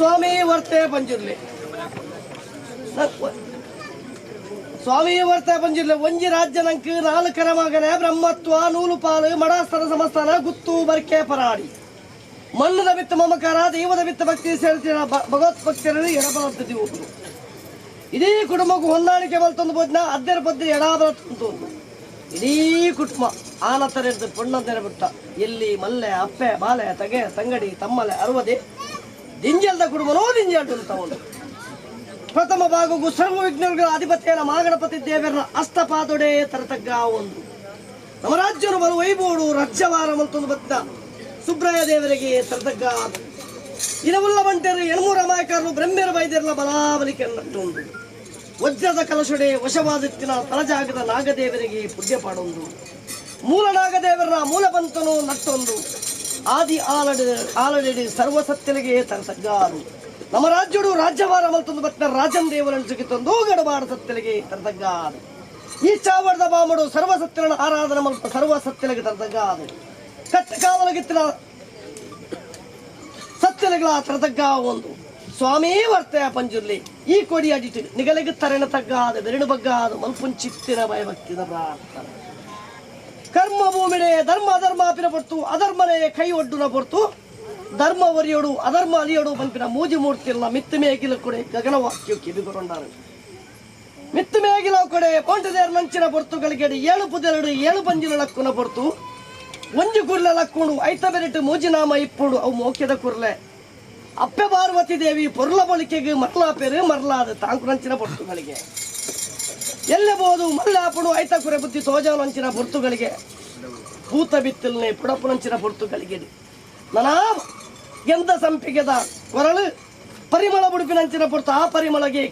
ಸ್ವಾಮಿ ವರ್ತೆ ಪಂಜುರ್ಲಿ ಸ್ವಾಮಿ ವರ್ತೆ ಪಂಜುರ್ಲಿ ಒಂಜಿ ರಾಜ್ಯ ನಂಕ್ ನಾಲ್ಕರ ಮಗನೇ ಬ್ರಹ್ಮತ್ವ ನೂಲುಪಾಲು ಮಡಾಸ್ಥರ ಸಮಸ್ಥಾನ ಗುತ್ತು ಬರ್ಕೆ ಪರಾಡಿ ಮಣ್ಣದ ಬಿತ್ತ ಮಮಕಾರ ದೈವದ ಬಿತ್ತ ಭಕ್ತಿ ಸೇರಿಸಿದ ಭಗವತ್ ಭಕ್ತರಲ್ಲಿ ಎಡಬಲದ್ದು ಒಬ್ಬರು ಇಡೀ ಕುಟುಂಬಕ್ಕೂ ಹೊಂದಾಣಿಕೆ ಬಲ್ತೊಂದು ಬೋಜ್ನ ಅದ್ದರ ಪದ್ದಿ ಎಡಾಬಲ ತುಂತು ಇಡೀ ಕುಟುಂಬ ಆನತರೆದ್ದು ಪೊಣ್ಣಂದರೆ ಬಿಟ್ಟ ಎಲ್ಲಿ ಮಲ್ಲೆ ಅಪ್ಪೆ ಬಾಲೆ ತಗೆ ತಂಗಡಿ ತಮ್ಮಲೆ ಅರುವದೆ ದಿಂಜಲ್ದ ಕುಟುಂಬನೋ ದಿಂಜಲ್ಟು ತಗೊಂಡು ಪ್ರಥಮ ಭಾಗಕ್ಕೂ ಸರ್ವ ವಿಘ್ನಗಳ ಅಧಿಪತಿಯ ಮಾಗಣಪತಿ ದೇವರ ಅಷ್ಟಪಾದೊಡೆ ತರತಗ್ಗ ಒಂದು ನಮ್ಮ ರಾಜ್ಯನು ಬಲು ವೈಬೋಡು ರಾಜ್ಯವಾರ ಮಂತೊಂದು ಬತ್ತ ಸುಬ್ರಾಯ ದೇವರಿಗೆ ತರತಗ್ಗ ಇನವುಲ್ಲ ಬಂಟೆರು ಎಣ್ಮೂರ ಮಾಯಕಾರರು ಬ್ರಹ್ಮೆರ ಬೈದೆರ್ಲ ಬಲಾಬಲಿಕೆ ನಟ್ಟುಂಡು ವಜ್ರದ ಕಲಶೊಡೆ ವಶವಾದಿತ್ತಿನ ತಲಜಾಗದ ನಾಗದೇವರಿಗೆ ಪುಣ್ಯ ಪಾಡೊಂದು ಮೂಲ ನಾಗದೇವರ ಮೂಲ ಬಂತನು ನಟ್ಟೊಂದು ಆದಿ ಆಲಡೆ ಆಲಡೆಡಿ ಸರ್ವಸತ್ಯನಿಗೆ ತರತಗ್ಗಾರು ನಮ್ಮ ರಾಜ್ಯಡು ರಾಜ್ಯವಾರ ಮಲ್ತೊಂದು ಬತ್ತಿನ ರಾಜನ್ ದೇವರನ್ನು ಸಿಗಿತೊಂದು ಗಡಬಾಡ ಸತ್ಯಲಿಗೆ ತರತಗ್ಗಾರು ಈ ಚಾವಡದ ಬಾಮಡು ಸರ್ವಸತ್ಯನ ಆರಾಧನೆ ಮಲ್ಪ ಸರ್ವಸತ್ಯನಿಗೆ ತರತಗ್ಗಾರು ಕಟ್ಟ ಕಾವಲಗಿತ್ತಿನ ಸತ್ಯನಿಗಳ ತರತಗ್ಗ ಒಂದು ಸ್ವಾಮಿ ವರ್ತೆಯ ಪಂಜುರ್ಲಿ ಈ ಕೊಡಿ ಅಡಿತು ನಿಗಲಿಗೆ ತರಣ ತಗ್ಗಾದ ಬೆರಳು ಬಗ್ಗಾದ ಮಲ್ಪುಂಚಿತ್ತಿನ ಭಯಭಕ್ತಿದ ಪ್ರಾರ್ಥನೆ ಕರ್ಮ ಭೂಮಿಡೆ ಧರ್ಮ ಅಧರ್ಮ ಅಪಿನ ಪೊರ್ತು ಅಧರ್ಮನೇ ಕೈ ಒಡ್ಡುನ ಪೊರ್ತು ಧರ್ಮ ಒರಿಯೋಡು ಅಧರ್ಮ ಅಲಿಯೋಡು ಪನ್ಪಿನ ಮೂಜಿ ಮೂರ್ತಿಲ್ಲ ಮಿತ್ತು ಮೇಗಿಲ ಕೊಡೆ ಗಗನವಾಕ್ಯ ಕಿವಿಗೊಂಡಾರು ಮಿತ್ತು ಮೇಗಿಲ ಕೊಡೆ ಪೋಂಟದೇರ್ ನಂಚಿನ ಪೊರ್ತುಗಳಿಗೆ ಏಳು ಪುದೆರಡು ಏಳು ಪಂಜಿನ ಲಕ್ಕುನ ಪೊರ್ತು ಒಂಜಿ ಕುರ್ಲೆ ಲಕ್ಕುಂಡು ಐತ ಬೆರಿಟು ಮೂಜಿನಾಮ ಇಪ್ಪುಡು ಅವು ಮೋಕ್ಯದ ಕುರ್ಲೆ ಅಪ್ಪೆ ಪಾರ್ವತಿ ದೇವಿ ಪೊರ್ಲ ಬಳಿಕೆಗೆ ಮರ್ಲಾಪೇರು ಮರ್ಲಾದ ತಾಂಕುನಂಚಿನ ಪೊರ್ತುಗಳಿಗೆ ಎಲ್ಲಬಹುದು ಮಲ್ಲಾಪುಡು ಐತ ಕುರೆ ಬುದ್ಧಿ ತೋಜಾನಂಚಿನ ಪೊರ್ತುಗಳಿಗೆ ಭೂತ ಬಿತ್ತಲ್ನೆ ಪುಡಪುನಂಚಿನ ಪೊರ್ತುಗಳಿಗೆ ನನಾ ಎಂದ ಸಂಪಿಗೆದ ಕೊರಳು ಪರಿಮಳ ಬುಡುಪಿನಂಚಿನ ಪೊರ್ತು ಆ ಪರಿಮಳಗೆ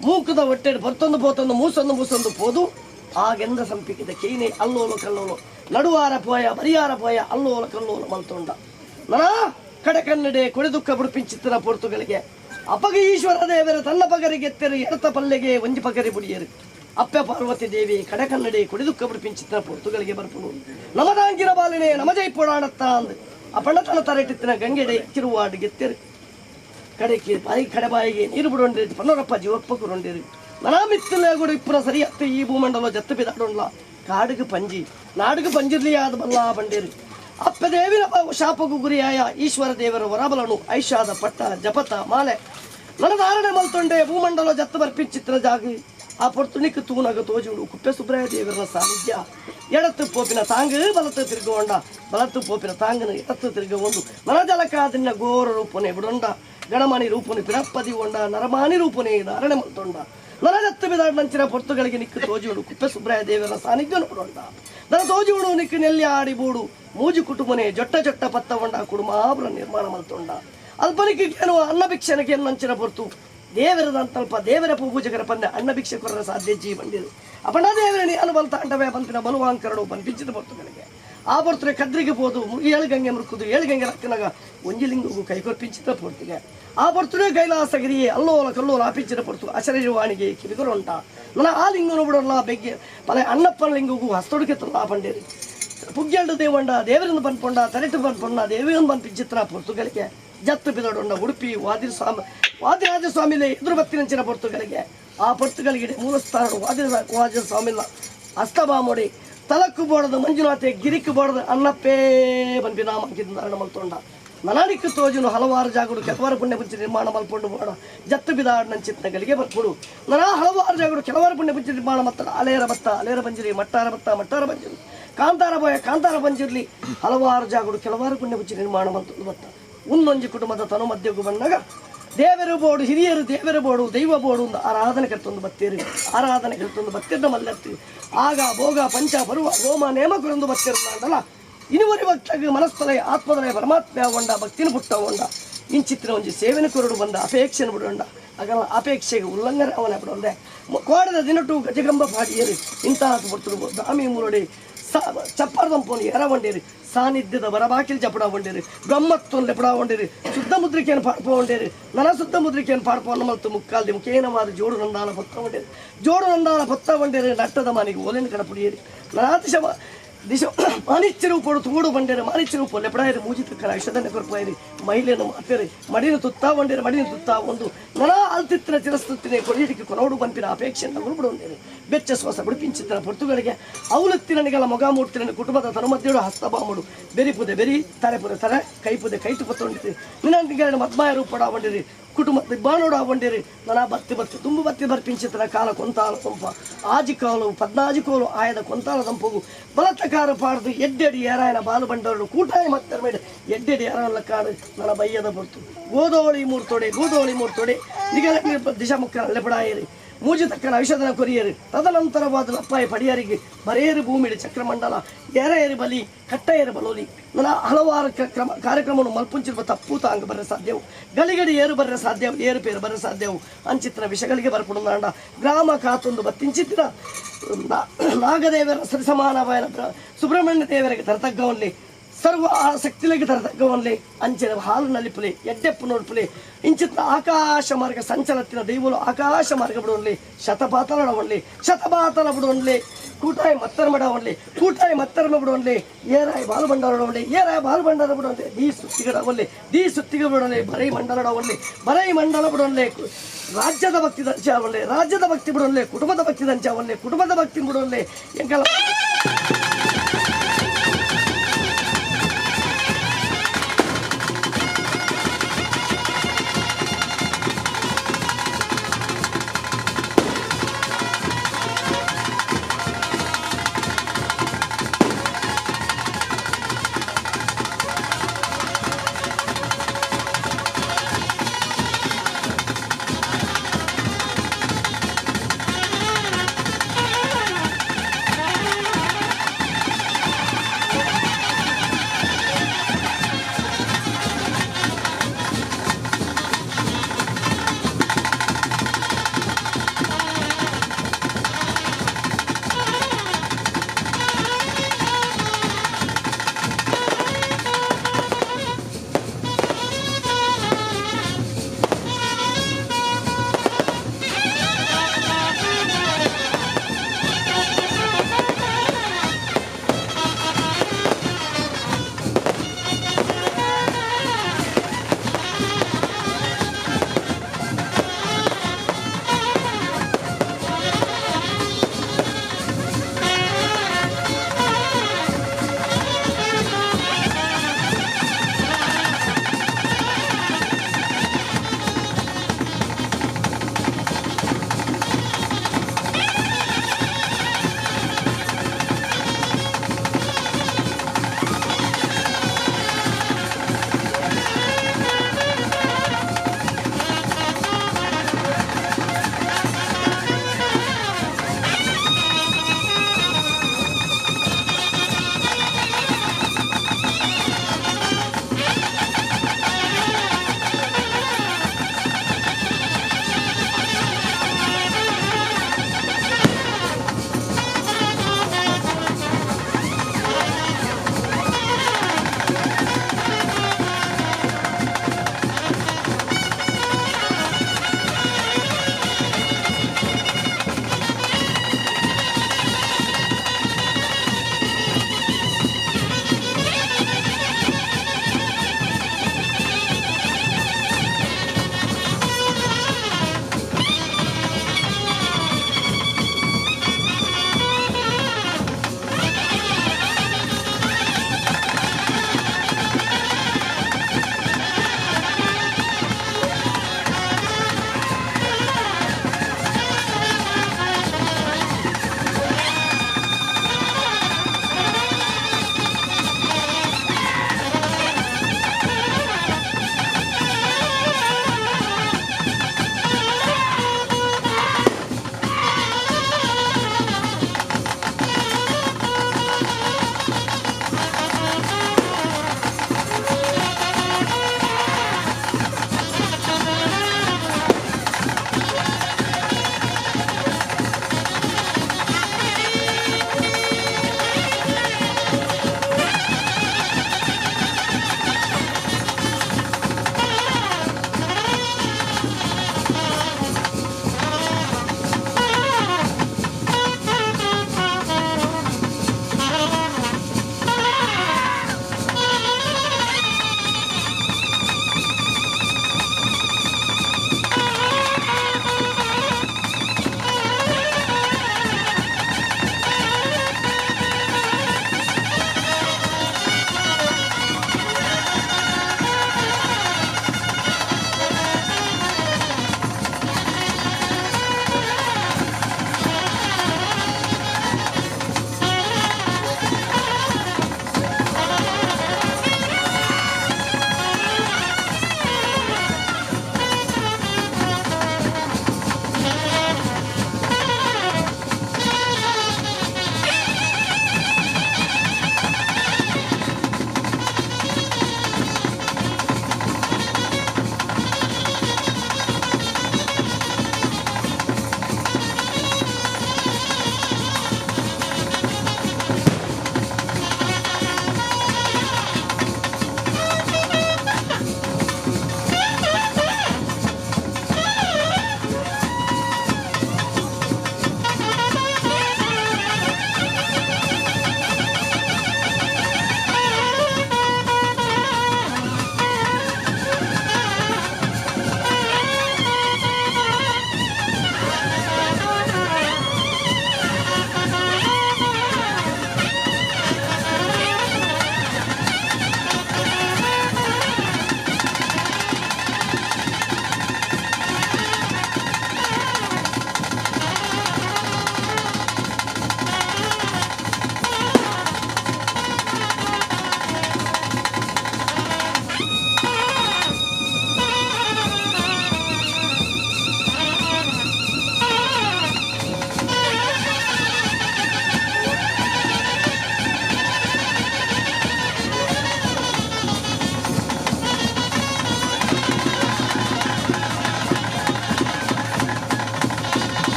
ಮೂಕದ ಹೊಟ್ಟೆ ಪೊರ್ತೊಂದು ಪೋತೊಂದು ಮೂಸೊಂದು ಮೂಸೊಂದು ಪೋದು ಆಗೆಂದ ಸಂಪಿಗೆದ ಕೇನೆ ಅಲ್ಲೋಲು ಕಲ್ಲೋಲು ನಡುವಾರ ಪೋಯ ಬರಿಯಾರ ಪೋಯ ಅಲ್ಲೋಲ ಕಲ್ಲೋಲ ಮಲ್ತೊಂಡ ನನಾ ಕಡೆ ಕನ್ನಡೆ ಕೊಡೆ ದುಃಖ ಬುಡುಪಿಂಚಿತ್ತಿನ ಪೊರ್ತುಗಳಿಗೆ ಅಪಗ ಈಶ್ವರ ದೇವರ ತನ್ನ ಪಗರಿಗೆ ಎತ್ತೆರು ಎಡತ ಪಲ್ಲೆಗೆ ಒಂಜಿ ಪಗರಿ ಬುಡಿಯರು ಅಪ್ಪೆ ಪಾರ್ವತಿ ದೇವಿ ಕಡೆ ಕನ್ನಡಿ ಕೊಡಿ ದುಃಖ ಬುಡುಪಿಂಚಿತ್ತಿನ ಪೊರ್ತುಗಳಿಗೆ ಬರ್ಪುನು ನಮದಾಂಗಿನ ಬಾಲಿನೆ ನಮಜೈ ಪುರಾಣತ್ತ ಅಂದು ಅಪಣ್ಣತನ ತರಟಿತ್ತಿನ ಗಂಗೆಡೆ ಕಿರುವಾಡು ಗೆತ್ತೆರು ಕಡೆಗೆ ಬಾಯಿ ಕಡೆ ಬಾಯಿಗೆ ನೀರು ಬಿಡೊಂಡಿರು ಪನ್ನರಪ್ಪ ಜೀವಪ್ಪ ಕುರೊಂಡಿರು ನನಾಮಿತ್ತಲೇ ಕೂಡ ಇಪ್ಪುನ ಸರಿ ಅತ್ತೆ ಈ ಭೂಮಂಡಲ ಜತ್ತು ಬಿದಾಡೊಂಡ್ಲ ಕಾಡುಗೆ ಪಂಜಿ ನಾಡುಗೆ ಪಂಜಿರ್ಲಿಯಾದ ಬಲ್ಲ ಬಂಡೇರು ಅಪ್ಪ ದೇವಿನ ಶಾಪಗೂ ಗುರಿಯಾಯ ಈಶ್ವರ ದೇವರ ವರಬಲನು ಐಷಾದ ಪಟ್ಟ ಜಪತ ಮಾಲೆ ನನದಾರಣೆ ಮಲ್ತೊಂಡೆ ಭೂಮಂಡಲ ಜತ್ತು ಬರ್ಪಿಂಚಿತ್ರ ಜಾಗಿ ಆ ಪೊರ್ತುಣಿಕ್ ತೂನಗ ತೋಜುಡು ಕುಪ್ಪೆ ಸುಬ್ರಾಯ ದೇವರ ಸಾನ್ನಿಧ್ಯ ಎಡತ್ತು ಪೋಪಿನ ತಾಂಗು ಬಲತ್ತು ತಿರುಗುವಂಡ ಬಲತ್ತು ಪೋಪಿನ ತಾಂಗನು ಎಡತ್ತು ತಿರುಗುವಂಡು ನನಜಲಕಾದಿನ ಘೋರ ರೂಪನೆ ಬಿಡೊಂಡ ಗಣಮಣಿ ರೂಪುನಿ ಪಿರಪ್ಪದಿ ಒಂಡ ನರಮಾನಿ ರೂಪುನಿ ಧಾರಣೆ ಮಲ್ತೊಂಡ ನರಜತ್ತು ಬಿದಾಡ್ ನಂಚಿನ ಪೊರ್ತುಗಳಿಗೆ ನಿಕ್ಕು ತೋಜುಡು ಕುಪ್ಪೆ ಸುಬ್ರಾಯ ದೇವರ ಸಾನ್ನಿಧ್ಯನು ಬಿಡೊಂಡ ನನ ತೋಜುಡು ನಿಕ್ಕು ನೆಲ್ಲಿ ಆಡಿ ಬೂಡು ಮೂಜಿ ಕುಟುಂಬನೆ ಜೊಟ್ಟ ಜೊಟ್ಟ ಪತ್ತ ಒಂಡ ಕುಡುಮಾಬುರ ನಿರ್ಮಾಣ ಮಲ್ತೊಂಡ ಅಲ್ಪನಿಗೆ ಏನು ಅನ್ನ ಭಿಕ್ಷೆನಕ್ಕೆ ನಂಚಿನ ಪೊರ್ತು ದೇವರದಂತಲ್ಪ ದೇವರ ಪೂಜಕರ ಪಂದೆ ಅನ್ನ ಭಿಕ್ಷೆ ಕೊರರ ಸಾಧ್ಯ ಜೀ ಬಂದಿರು ಅಪಣ ದೇವರಣಿ ಅನುಬಲ್ ತಾಂಡವೇ ಪಂಪಿನ ಬಲುವಾಂಕರಡು ಪಂಪಿಂಚಿದ ಪೊರ್ತುಗಳಿಗೆ ಆ ಪೊರ್ತುರೆ ಕದ್ರಿಗೆ ಪೋದು ಏಳು ಗಂಗೆ ಮುರುಕುದು ಏಳು ಗಂಗೆ ಲಕ್ಕನಗ ಒಂಜಿಲಿಂಗು ಕೈಕೊರ್ಪಿಂಚಿದ ಪೊರ್ತಿಗೆ ಆ ಪೊರ್ತುರೆ ಕೈಲಾಸಗಿರಿ ಅಲ್ಲೋಲ ಕಲ್ಲೋಲ ಆಪಿಂಚಿನ ಪೊರ್ತು ಅಶರೀರವಾಣಿಗೆ ಕಿವಿಗೊರೊಂಟ ನನ್ನ ಆ ಲಿಂಗನು ಬಿಡೋಲ್ಲ ಬೆಗ್ಗೆ ಪಲೆ ಅಣ್ಣಪ್ಪನ ಲಿಂಗಗೂ ಹಸ್ತೊಡುಕೆ ತಲ್ಲ ಪಂಡೇರಿ ಪುಗ್ಗೆಲ್ಡು ದೇವಂಡ ದೇವರನ್ನು ಪನ್ಪೊಂಡ ತಲೆಟು ಪನ್ಪೊಂಡ ದೇವಿಯನ್ನು ಪನ್ಪಿಂಚಿತ್ರ ಪೊರ್ತುಗಳಿಗೆ ಜತ್ತು ಬಿದಡೊಂಡ ಉಡುಪಿ ವಾದಿರ ಸ್ವಾಮಿ ವಾದಿರಾಜ ಸ್ವಾಮಿಲೆ ಎದುರು ಬತ್ತಿನಂಚಿನ ಪೊರ್ತುಗಳಿಗೆ ಆ ಪೊರ್ತುಗಳಿಗೆ ಮೂಲಸ್ಥಾನ ವಾದಿರ ವಾದಿರ ಸ್ವಾಮಿಲ್ಲ ಅಸ್ತಬಾಮೊಡಿ ತಲಕ್ಕು ಬೋಡದ ಮಂಜುನಾಥೆ ಗಿರಿಕ್ಕು ಬೋಡದ ಅಣ್ಣಪ್ಪೇ ಪನ್ಪಿ ನಾಮಂಕಿತ ಧಾರಣ ಮಲ್ತೊಂಡ ನನಾನಿಕ್ಕು ತೋಜುನು ಹಲವಾರು ಜಾಗಡು ಕೆಲವಾರು ಪುಣ್ಯ ಪುಂಚಿ ನಿರ್ಮಾಣ ಮಲ್ಪೊಂಡು ಬೋಡ ಜತ್ತು ಬಿದಾಡ್ ನಂಚಿತ್ನಗಳಿಗೆ ಬರ್ಪುಡು ನನಾ ಹಲವಾರು ಜಾಗಡು ಕೆಲವಾರು ಪುಣ್ಯ ಪುಂಚಿ ನಿರ್ಮಾಣ ಮತ್ತ ಅಲೇರ ಬತ್ತ ಅಲೇರ ಬಂಜಿರಿ ಮಟ್ಟಾರ ಬತ್ತ ಮಟ್ಟಾರ ಬಂಜಿರಿ ಕಾಂತಾರ ಬೋಯ ಕಾಂತಾರ ಬಂಜಿರ್ಲಿ ಹಲವಾರು ಜಾಗಡು ಕೆಲವಾರು ಪುಣ್ಯ ಪುಂಚಿ ನಿರ್ಮಾಣ ಮಲ್ತೊಂಡು ಬತ್ತ ಉನ್ನೊಂಜಿ ಕುಟುಂಬದ ತನು ಮಧ್ಯಗೂ ಬಂದಾಗ ದೇವರು ಬೋಡು ಹಿರಿಯರು ದೇವರು ಬೋಡು ದೈವ ಬೋಡು ಒಂದು ಆರಾಧನೆ ಕರ್ತೊಂದು ಬತ್ತೀರಿ ಆರಾಧನೆ ಕರ್ತೊಂದು ಬತ್ತಿರ್ನ ಮಲ್ಲತ್ತಿ ಆಗ ಭೋಗ ಪಂಚ ಬರುವ ಹೋಮ ನೇಮ ಕುರಂದು ಬತ್ತಿರಲ್ಲ ಇನುವರಿ ಭಕ್ತಗ ಮನಸ್ತಲಯ ಆತ್ಮದಲಯ ಪರಮಾತ್ಮ ಒಂಡ ಭಕ್ತಿನ ಪುಟ್ಟ ಒಂಡ ಇಂಚಿತ್ತಿನ ಒಂಜಿ ಸೇವೆನ ಕೊರಡು ಬಂದ ಅಪೇಕ್ಷೆನ ಬಿಡೊಂಡ ಅಗಲ ಅಪೇಕ್ಷೆಗೆ ಉಲ್ಲಂಘನೆ ಅವನ ಬಿಡೊಂದೆ ಕೋಡದ ದಿನಟು ಗಜಗಂಬ ಪಾಡಿಯರು ಇಂತಹ ಪೊರ್ತುಡು ದಾಮಿ ಮುರಡಿ ಚಪ್ಪರದಂಪೋನು ಎರ ವಂಡೇರಿ ಸಾನ್ನಿಧ್ಯದ ಬರಬಾಕಿಲ್ ಜಪಡ ವಂಡೇರಿ ಬ್ರಹ್ಮತ್ವನ್ ಲೆಪಡ ವಂಡೇರಿ ಶುದ್ಧ ಮುದ್ರಿಕೆಯನ್ನು ಪಾಡ್ಪೋ ವಂಡೇರಿ ನನ ಶುದ್ಧ ಮುದ್ರಿಕೆಯನ್ನು ಪಾಡ್ಪೋ ಮಲ್ತು ಮುಕ್ಕಾಲ್ದಿ ಮುಖೇನವಾದ ಜೋಡು ನಂದಾನ ಪತ್ತ ವಂಡೇರಿ ಜೋಡು ನಂದಾನ ಪತ್ತ ವಂಡೇರಿ ನಟ್ಟದ ಮನೆಗೆ ಓಲೆನ ಕಡಪುಡಿಯೇರಿ ನನಾತಿಶಮ ದಿಶ ಮಾನಿಚ್ಚ ರೂಪಡು ತೂಡು ಬಂಡೇರು, ಮಾನಿಚ್ಚ ರೂಪ ಲೆಪಡಾಯರು, ಮೂಜಿ ತಕ್ಕರ ಔಷಧನ ಕೊರ್ಪಾಯರು, ಮಹಿಳೆಯನ್ನು ಮಾತೆರು ಮಡಿನ ತುತ್ತಾ ಬಂಡೇರು, ಮಡಿನ ತುತ್ತಾ ಒಂದು ನನ ಅಲ್ತಿತ್ತಿನ ಚಿರಸ್ತುತ್ತಿನ ಕೊಡಿಯಡಿಕೆ ಕೊನೋಡು ಬಂಪಿನ ಅಪೇಕ್ಷೆ ನಗುರು ಬಿಡುವಂದೇರು. ಬೆಚ್ಚ ಶ್ವಾಸ ಬಿಡಿಪಿಂಚಿತ್ತಿನ ಪೊರ್ತುಗಳಿಗೆ ಅವಲತ್ತಿನ ನಿಗಲ ಮೊಗ ಮೂರ್ತಿನ ಕುಟುಂಬದ ತನುಮಧ್ಯಡು ಹಸ್ತಬಾಮುಡು ಬೆರಿಪುದೆ ಬೆರಿ, ತರೆಪುದೆ ತರೆ, ಕೈಪುದೆ ಕೈತು ಪತ್ತೊಂಡಿತು ನಿನ್ನ ಮದ್ಮಾಯ ರೂಪಡ ಬಂಡಿರಿ, ಕುಟುಂಬ ದಿಬ್ಬಾನೋಡು ಆವಂಡಿರಿ. ನನ್ನ ಬತ್ತಿ ಬತ್ತಿ ತುಂಬು ಬತ್ತಿ ಬರ್ಪಿಂಚಿತನ ಕಾಲ ಕೊಂತಾಲ ತಂಪ ಆಜಿ ಕಾಲು ಪದ್ನಾಜಿ ಕೋಲು ಆಯದ ಕೊಂತಾಲ ತಂಪಗು ಬಲತ್ತಕಾರ ಪಾಡ್ದು ಎಡ್ಡೆಡಿ ಏರಾಯನ ಬಾಲು ಬಂಡವರು ಕೂಟಾಯ ಮತ್ತರ ಮೇಲೆ ಎಡ್ಡೆಡಿ ಏರಾಯನ ಕಾಡು ನನ್ನ ಬಯ್ಯದ ಬರ್ತು. ಗೋದೋಳಿ ಮೂರ್ತೊಡೆ, ಗೋದೋಳಿ ಮೂರ್ತೊಡೆ, ನಿಗಲ ದಿಶಾಮುಖ ಲೆಪಡಾಯರಿ, ಮೂಜಿ ತಕ್ಕನ ಔಷಧನ ಕೊರಿಯರು. ತದನಂತರವಾದ ಲಪ್ಪಾಯ ಪಡಿಯರಿಗೆ ಬರೇರು ಭೂಮಿಡಿ ಚಕ್ರಮಂಡಲ ಏರೇರು ಬಲಿ ಕಟ್ಟಯರು ಬಲೋಲಿ. ನನ್ನ ಹಲವಾರು ಕ್ರಮ ಕಾರ್ಯಕ್ರಮವನ್ನು ಮಲ್ಪುಂಚಿರುವ ತಪ್ಪು ತಾಂಗ ಬರ ಸಾಧ್ಯವು, ಗಲಿಗಡಿ ಏರು ಬರ್ರೆ ಸಾಧ್ಯವು, ಏರು ಪೇರು ಬರ ಸಾಧ್ಯವು. ಅಂಚಿತ್ತಿನ ವಿಷಗಳಿಗೆ ಬರ್ಪುಂಡ ಗ್ರಾಮ ಕಾತೊಂದು ಬತ್ತಿಂಚಿತ್ತಿನ ನಾಗದೇವರ ಸರಿಸಮಾನವಾದ ಸುಬ್ರಹ್ಮಣ್ಯ ದೇವರಿಗೆ ತರತಗ್ಗವಲ್ಲಿ, ಸರ್ವ ಆಸಕ್ತಿಗಳಿಗೆ ತರತಕ್ಕವನ್ಲಿ ಅಂಚಿನ ಹಾಲು ನಲಿಪುಲೆ ಎಡ್ಡೆಪ್ಪು ನೋಡ್ಪುಲೆ. ಇಂಚಿತ್ತ ಆಕಾಶ ಮಾರ್ಗ ಸಂಚಲತ್ತಿನ ದೈವಲು ಆಕಾಶ ಮಾರ್ಗ ಬಿಡುವನ್ಲಿ, ಶತಪಾತಲ ಶತಪಾತಲ ಬಿಡುವನ್ಲಿ, ಕೂಟಾಯಿ ಮತ್ತರ ಮಡವನ್ಲಿ, ಕೂಟಾಯಿ ಮತ್ತರ್ಮ ಬಿಡುವನ್ಲಿ, ಏರಾಯಿ ಬಾಲು ಬಂಡಾರಡವನ್ಲಿ, ಏರಾಯಿ ಬಾಲು ಬಂಡಾರ ಬಿಡುವನ್ಲಿ, ದೀ ಸುತ್ತಿಗಡವನ್ಲಿ, ದೀ ಸುತ್ತಿಗ ಬಿಡುವನ್ಲಿ, ಬರೈ ಮಂಡಲಡವನ್ಲಿ, ಬರೈ ಮಂಡಲ ಬಿಡುವನ್ಲಿ, ರಾಜ್ಯದ ಭಕ್ತಿ ದಂಚಾವನ್ಲಿ, ರಾಜ್ಯದ ಭಕ್ತಿ ಬಿಡುವನ್ಲಿ, ಕುಟುಂಬದ ಭಕ್ತಿ ದಂಚಾವನ್ಲಿ, ಕುಟುಂಬದ ಭಕ್ತಿ ಬಿಡುವನ್ಲಿ, ಎಂಕಲ